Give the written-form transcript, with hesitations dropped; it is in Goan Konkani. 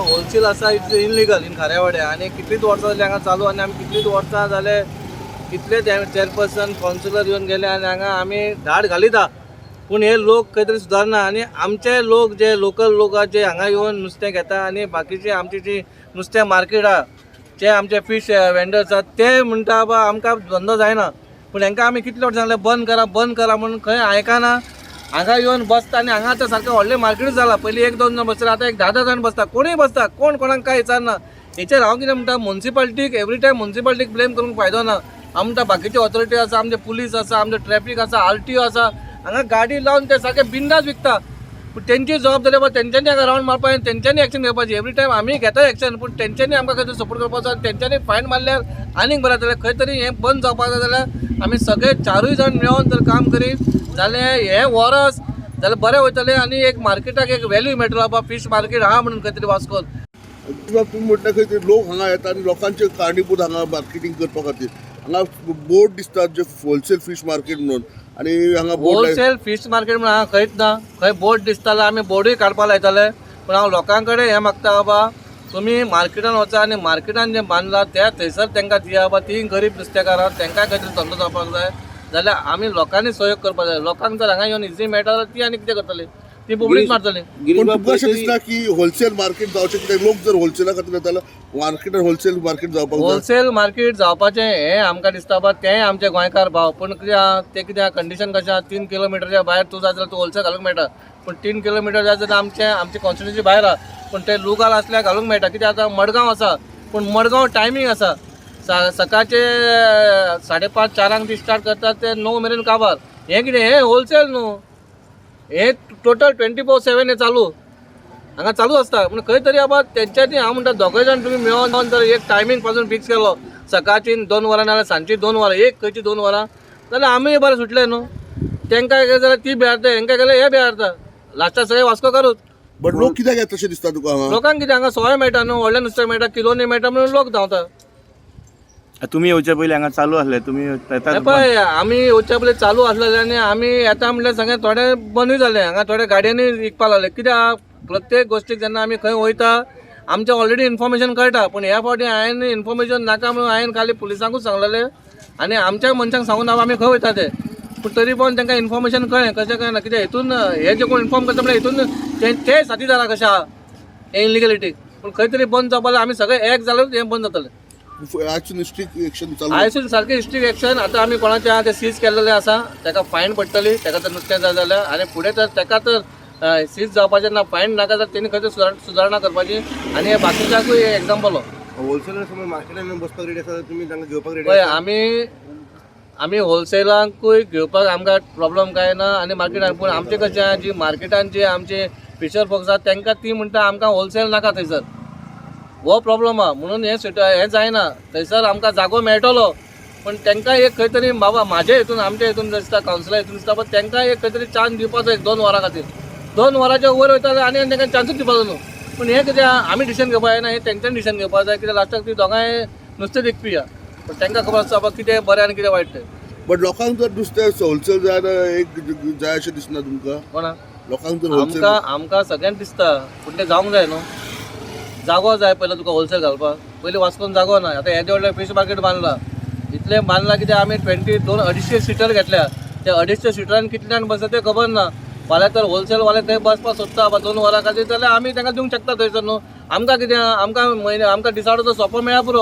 होलसेल आसा, it's illegal in खाऱ्यावाडे. आनी कितलींच वर्सां जालीं हांगा चालू आनी आमी कितलींच वर्सां जाले, कितले चेअरपर्सन, कावन्सिलर येवन गेले आनी हांगा आमी धाड घालिता, पूण हे लोक खंय तरी सुदारना. आनी आमचे लोक जे लोकल लोक आहा, जे हांगा येवन नुस्तें घेता आनी बाकीची आमची जी नुस्तें मार्केट आहा, जे आमचे फीश वेंडर्स आहात, ते म्हणटा, बाबा, आमकां धंदो जायना. पूण हांकां आमी कितले वर्सां सांगलें, बंद करा, बंद करा म्हणून, खंय आयकना. हांगा येवन बसता आनी हांगा आतां सारकें व्हडलें मार्केटूच जालां. पयलीं एक दोन जाण बसताले, आतां एक धा धा जाण बसता. कोणूय बसता, कोण कोणाक काय विचारना. हेचेर हांव कितें म्हणटा, मुन्सिपालिटीक, एवरी टायम मुन्सिपालिटीक ब्लेम करूंक फायदो ना. हांव म्हणटा, बाकीचे ऑथॉरिटी आसा, आमचे पुलीस आसा, आमचे ट्रॅफीक आसा, आरटीओ आसा. हांगा गाडी लावन ते सारके बिंदास विकता, पूण तेंची जबाबदारी बाबा, तेंच्यांनी हांगा रावंड मारपाक आनी तेंच्यांनी एक्शन घेवपाची. एवरी टायम आमी घेता एक्शन, पूण तेंच्यांनी आमकां खंय तरी सपोर्ट करपाचो आनी तेंच्यांनी फायन मारल्यार आनीक बरें जातलें. खंय तरी हें बंद जावपाक जाय जाल्यार आमी सगळे चारूय जाण मेळोन जर काम करीत जाल्यार हें वरस जाल्यार बरें वयतलें आनी एक मार्केटाक एक व्हॅल्यू मेळटलो, बाबा, फीश मार्केट आहा म्हणून खंय तरी वास्कोन. तुमी म्हणटा, खंय ते लोक हांगा येता आनी लोकांचे कारणीभूत हांगा मार्केटींग करपा खातीर हांगा बोर्ड दिसतात जे होलसेल फीश मार्केट म्हणून आनी हांगा बोर्ड होलसेल फीश मार्केट म्हणून हांगा खंयच ना. खंय बोर्ड दिसताले, आमी बोर्डूय काडपाक लायताले. पूण हांव लोकां कडेन हें मागता, बाबा, तुमी मार्केटान वचा आनी मार्केटान जें बांदलां त्या थंयसर तांकां दिया. बाबा, ती गरीब नुस्तेकारां, तांकां खंय तरी धंदो जावपाक जाय जाल्यार आमी लोकांनी सहयोग करपाक जाय. लोकांक जर हांगा येवन इजी मेळटा जाल्यार ती आनी कितें करतली? ती बोबडीच मारतली. पूण तुमकां अशें दिसना की होलसेल मार्केट जावचें? कित्याक लोक जर होलसेला खातीर येता जाल्यार मार्केटान होलसेल मार्केट जावपाक जाय. होलसेल मार्केट जावपाचें हें आमकां दिसता, बा, तेंय आमचे गोंयकार भाव. पूण कितें आहा तें, कितें आहा, कंडिशन कशें आहा, 3 किलोमिटरच्या भायर तूं जाय जाल्यार तूं होलसेल घालूंक मेळटा, पूण 3 किलोमिटर जाय जाल्यार आमचें आमचे कॉन्स्टिट्युन्सी भायर आहा, पूण ते लुगाल आसल्यार घालूंक मेळटा. कित्याक आतां मडगांव आसा, पूण मडगांव टायमींग आसा. सकाळचे 5:30, 4 ती स्टार्ट करतात ते 9 मेरेन काबार. हें कितें, हें होलसेल न्हू, हें टोटल 24/7 हें चालू, हांगा चालू आसता. पूण खंय तरी बाबा तेंच्यांनी, हांव म्हणटा, दोगय जाण तुमी मेळोन जर एक टायमींग पासून फिक्स केलो, सकाळची 2 वरां नाल्यार सांजची 2 वरां, एक खंयची 2 वरां जाल्यार आमी बरें सुटले न्हू. तेंकां गेले जाल्यार ती बेहारता, हेंकां गेल्यार हे बेहारता, लास्टाक सगळे वास्कोकारूच. बट लोक कित्याक येता अशें दिसता तुका हांगा? लोकांक कितें, हांगा सोय मेळटा न्हू, व्हडलें नुस्तें मेळटा, किलोनी मेळटा म्हणून लोक धांवता. तुमी येवचे पयलीं हांगा चालू आसले, तुमी येतात? हे पळय, आमी येवच्या पयलीं चालू आसलेले आनी आमी येता म्हणल्यार सगळें थोडे बंदूय जालें. हांगा थोडे गाडयांनी विकपाक लागले. कित्याक, प्रत्येक गोश्टीक जेन्ना आमी खंय वयता, आमचें ऑलरेडी इन्फॉर्मेशन कळटा. पूण ह्या फावटी हांवें इन्फॉर्मेशन नाका म्हणून हांवें खाली पुलिसांकूच सांगलेलें आनी आमच्या मनशांक सांगून आमी खंय वयता ते. पूण तरी पण तांकां इन्फॉर्मेशन कळ्ळें कशें काय ना. कित्याक हितून हे जे कोण इन्फॉर्म करता म्हणल्यार हितून ते ते साथीदारा कशें आहा हे इलिगलिटी. पूण खंय तरी बंद जावपा जाय. आमी सगळे एक जाल्यारूच हें बंद जातलें. आजसून स्ट्रिक्ट एक्शन चालू? आयसून सारकें स्ट्रीक एक्शन. आतां आमी कोणाचें आहा तें सीज केल्लेलें आसा. ताका फायन पडटली ताका तर नुस्तें जाय जाल्यार. आनी फुडें तर ताका तर सीज जावपाचें ना, फायन नाका जाल्यार तेणी खंय तरी सुदारणा करपाची आनी हे बाकीच्याकूय एग्जाम्पल हो. होलसेलर समज मार्केटान बसपाक रेडी आसा, तुमी तांकां घेवपाक रेडी? पळय, आमी आमी होलसेलांकूय घेवपाक आमकां प्रॉब्लम कांय ना आनी मार्केटान. पूण आमचें कशें आहा, जी मार्केटान जे आमचे फिशर फोक्स आहा, तांकां ती म्हणटा, आमकां होलसेल नाका थंयसर. हो प्रॉब्लम आहा म्हणून हें हें जायना. थंयसर आमकां जागो मेळटलो, पूण तांकां एक खंय तरी बाबा, म्हाजे हितून, आमच्या हितून दिसता, कावन्सिला हितून दिसता, पण तांकां एक खंय तरी चान्स दिवपाचो एक 2 वरां खातीर. 2 वरांच्या वयर वयता जाल्यार आनी तांकां चान्सूच दिवपाचो न्हू. पूण हें कितें आहा, आमी डिसिजन घेवपा जायना, हें तेंच्यांनी डिसिजन घेवपा जाय. कित्याक लास्टाक ती दोगांय नुस्तें विकपी आहा, पूण तांकां खबर आसता बाबा कितें बरें आनी कितें वायट तें. बट लोकांक जर नुस्तें होलसेल जाय जाल्यार एक जाय अशें दिसना तुमकां? कोणा? लोकांक जर होलसेल आमकां आमकां सगळ्यांक दिसता, पूण तें जावंक जाय न्हू. जागो जाय पयलो तुका होलसेल घालपाक. पयलीं वास्कोन जागो ना. आतां येदें व्हडलें फीश मार्केट बांदलां, इतलें बांदलां कित्याक, आमी 20 दोन 250 सिटर घेतल्या. त्या 250 सिटरान कितले जाण बसता तें खबर ना. फाल्यां तर होलसेलवाले थंय बसपाक सोदता बाबा 2 वरां खातीर, जाल्यार आमी तांकां दिवंक शकता थंयसर न्हू. आमकां कितें आहा, आमकां म्हयने आमकां दिसावडो सोंपो मेळ्ळ्यार पुरो.